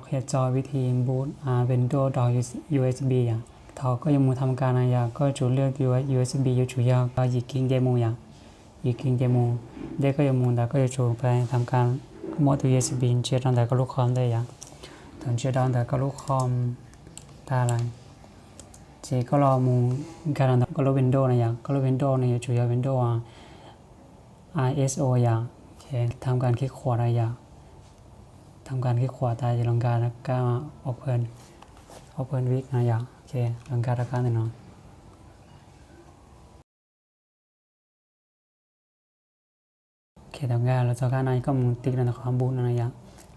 Qhia txog vib thi npub Windows rau U S B yom. Thaum koj yuav mus tham kas na yom, koj yuav tsum lwaj tus U S B yuav tsum yog yim kis nce mus yom. Yim kis nce mus, ntej koj yuav mus ntawd koj yuav tsum pais tham kas, muab tus U S B ntsia rau ntawm koj lub khom ntej yom. Thaum ntsia rau ntawm koj lub khom tag lawm, ces koj los mus nkag rau ntawm koj lub Windows na yom. Koj lub Windows no yuav tsum yog Windows I S O yom. Tham kas khib khuam na yom. Tham kas khib khuam tas ces los nkag rau kab Open, Open with no yom. Los nkag rau kab ntawm no. Thaum nkag los txog kab no koj mus tiv rau ntawm qhov boot no yom.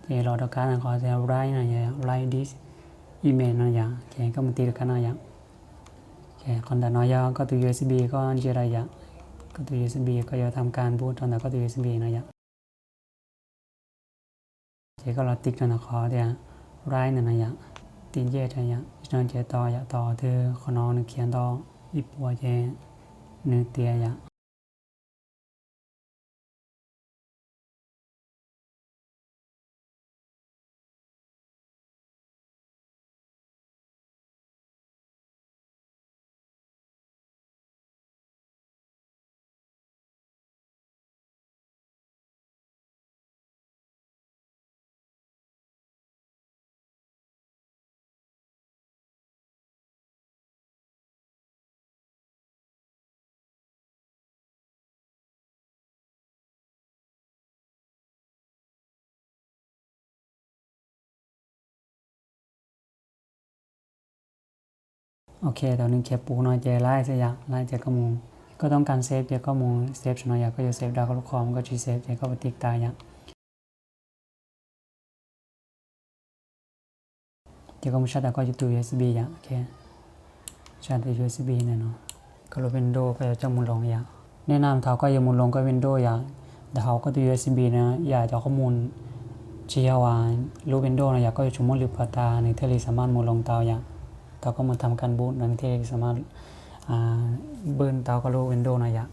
Ces los rau kab ntawm qhov tias write no yom, write this email no yom. Koj mus tiv rau kab no yom. Qhov ntawm no yog koj tus U S B koj ntsia rau yom. Koj tus U S B koj yuav tham kas npub rau ntawm koj tus U S B no yom. Ces koj los tiv rau ntawm qhov tias write ntawm no yom. Tiv ncej rau yom, no ces tos yom, tos twg qhov no nws khiav ntau ib puas ces nws tiav yom. Ok, thaum nws khiav puv no ces laib xwb yom, laib ces koj mus, koj toob kas save ces koj mus save saum no yom, koj yuav save rau koj lub khom, koj tsis save ces koj mus tiv tas yom. Ces koj mus saib tau koj tus U S B yom, saib tus U S B ntawm no, koj lub Windows koj yuav coj mus loos yom. Nej na thaum koj yuav mus loos koj Windows yom, ntawm hauv koj tus U S B no yom, cov qhob mus tsis yog uas lub Windows no yom, koj yuav tsum muab lwm pov tas nws thiaj li xam maj mus loos tau yom. Thaum koj mus tham kas npub no nws thiaj li xam maj npwj tau koj lub Windows no yom.